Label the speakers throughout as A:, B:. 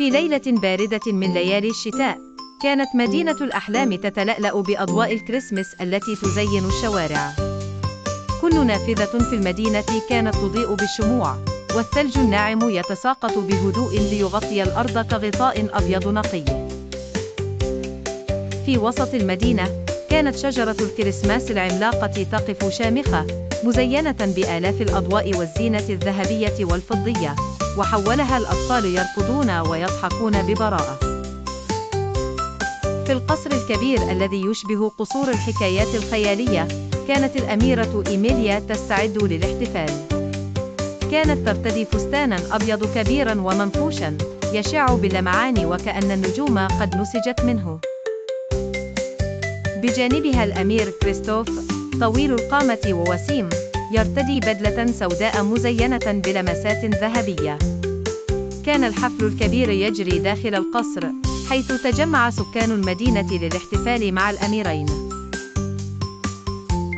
A: في ليلة باردة من ليالي الشتاء، كانت مدينة الأحلام تتلألأ بأضواء الكريسماس التي تزين الشوارع. كل نافذة في المدينة كانت تضيء بالشموع، والثلج الناعم يتساقط بهدوء ليغطي الأرض كغطاء أبيض نقي. في وسط المدينة، كانت شجرة الكريسماس العملاقة تقف شامخة، مزينة بآلاف الأضواء والزينة الذهبية والفضية، وحولها الأطفال يركضون ويضحكون ببراءة. في القصر الكبير الذي يشبه قصور الحكايات الخيالية، كانت الأميرة إيميليا تستعد للاحتفال. كانت ترتدي فستاناً أبيض كبيراً ومنفوشاً، يشع باللمعان وكأن النجوم قد نسجت منه. بجانبها الأمير كريستوف، طويل القامة ووسيم، يرتدي بدلة سوداء مزينة بلمسات ذهبية. كان الحفل الكبير يجري داخل القصر، حيث تجمع سكان المدينة للاحتفال مع الأميرين.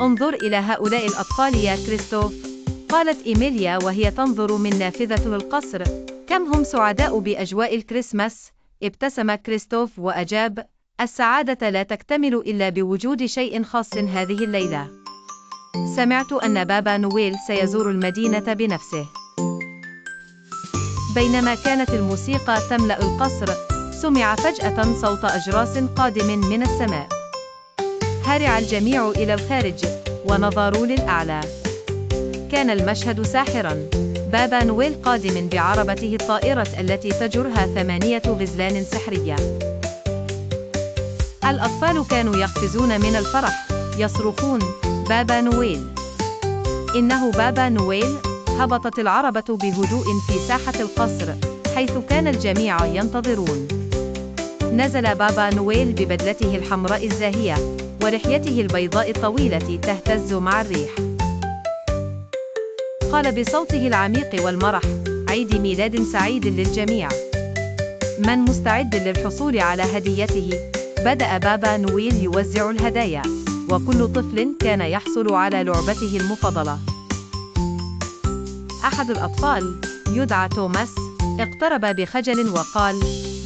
A: انظر إلى هؤلاء الأطفال يا كريستوف، قالت إيميليا وهي تنظر من نافذة القصر، كم هم سعداء بأجواء الكريسماس. ابتسم كريستوف وأجاب: السعادة لا تكتمل إلا بوجود شيء خاص هذه الليلة. سمعت أن بابا نويل سيزور المدينة بنفسه. بينما كانت الموسيقى تملأ القصر، سمع فجأة صوت أجراس قادم من السماء. هرع الجميع إلى الخارج ونظروا للأعلى. كان المشهد ساحراً. بابا نويل قادم بعربته الطائرة التي تجرها 8 غزلان سحرية. الأطفال كانوا يقفزون من الفرح، يصرخون: بابا نويل! إنه بابا نويل! هبطت العربة بهدوء في ساحة القصر، حيث كان الجميع ينتظرون. نزل بابا نويل ببدلته الحمراء الزاهية، ولحيته البيضاء الطويلة تهتز مع الريح. قال بصوته العميق والمرح: عيد ميلاد سعيد للجميع. من مستعد للحصول على هديته؟ بدأ بابا نويل يوزع الهدايا، وكل طفل كان يحصل على لعبته المفضلة. أحد الأطفال، يدعى توماس، اقترب بخجل وقال: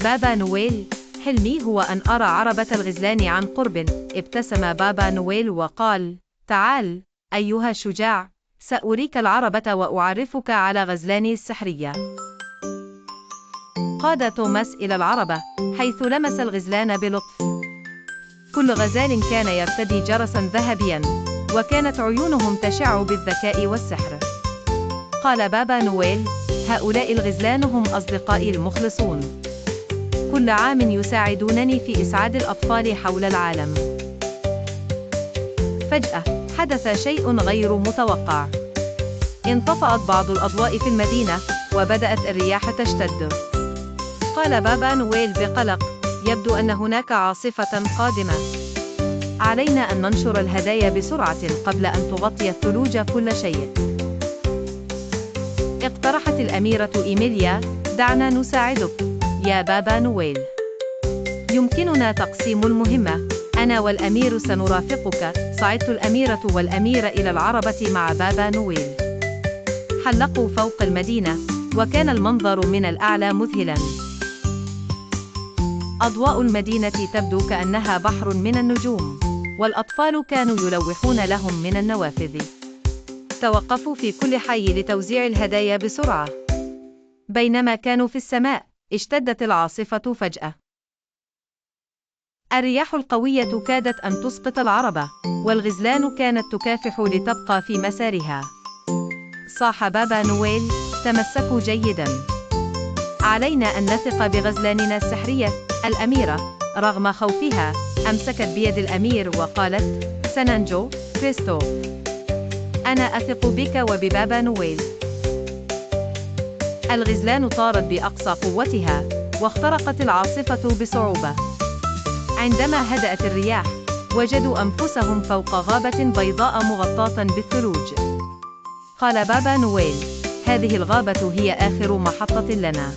A: بابا نويل، حلمي هو أن أرى عربة الغزلان عن قرب. ابتسم بابا نويل وقال: تعال، أيها الشجاع، سأريك العربة وأعرفك على غزلاني السحرية. قاد توماس إلى العربة، حيث لمس الغزلان بلطف. كل غزال كان يرتدي جرساً ذهبياً، وكانت عيونهم تشع بالذكاء والسحر. قال بابا نويل: هؤلاء الغزلان هم أصدقائي المخلصون. كل عام يساعدونني في إسعاد الأطفال حول العالم. فجأة، حدث شيء غير متوقع. انطفأت بعض الأضواء في المدينة، وبدأت الرياح تشتد. قال بابا نويل بقلق: يبدو أن هناك عاصفة قادمة. علينا أن ننشر الهدايا بسرعة قبل أن تغطي الثلوج كل شيء. اقترحت الأميرة إيميليا: دعنا نساعدك، يا بابا نويل. يمكننا تقسيم المهمة. أنا والأمير سنرافقك. صعدت الأميرة والأمير إلى العربة مع بابا نويل. حلقوا فوق المدينة، وكان المنظر من الأعلى مذهلاً. أضواء المدينة تبدو كأنها بحر من النجوم، والأطفال كانوا يلوحون لهم من النوافذ. توقفوا في كل حي لتوزيع الهدايا بسرعة. بينما كانوا في السماء، اشتدت العاصفة فجأة. الرياح القوية كادت أن تسقط العربة، والغزلان كانت تكافح لتبقى في مسارها. صاح بابا نويل: تمسكوا جيداً. علينا أن نثق بغزلاننا السحرية. الأميرة، رغم خوفها، أمسكت بيد الأمير وقالت: سننجو، كريستوف. أنا أثق بك وببابا نويل. الغزلان طارت بأقصى قوتها، واخترقت العاصفة بصعوبة. عندما هدأت الرياح، وجدوا أنفسهم فوق غابة بيضاء مغطاة بالثلوج. قال بابا نويل: هذه الغابة هي آخر محطة لنا.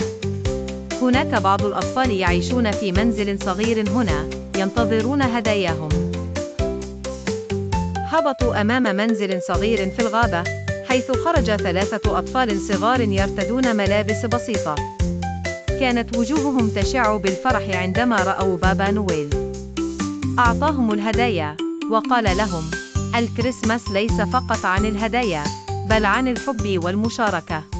A: هناك بعض الأطفال يعيشون في منزل صغير هنا، ينتظرون هداياهم. هبطوا أمام منزل صغير في الغابة، حيث خرج 3 أطفال صغار يرتدون ملابس بسيطة. كانت وجوههم تشع بالفرح عندما رأوا بابا نويل. أعطاهم الهدايا، وقال لهم: الكريسماس ليس فقط عن الهدايا، بل عن الحب والمشاركة.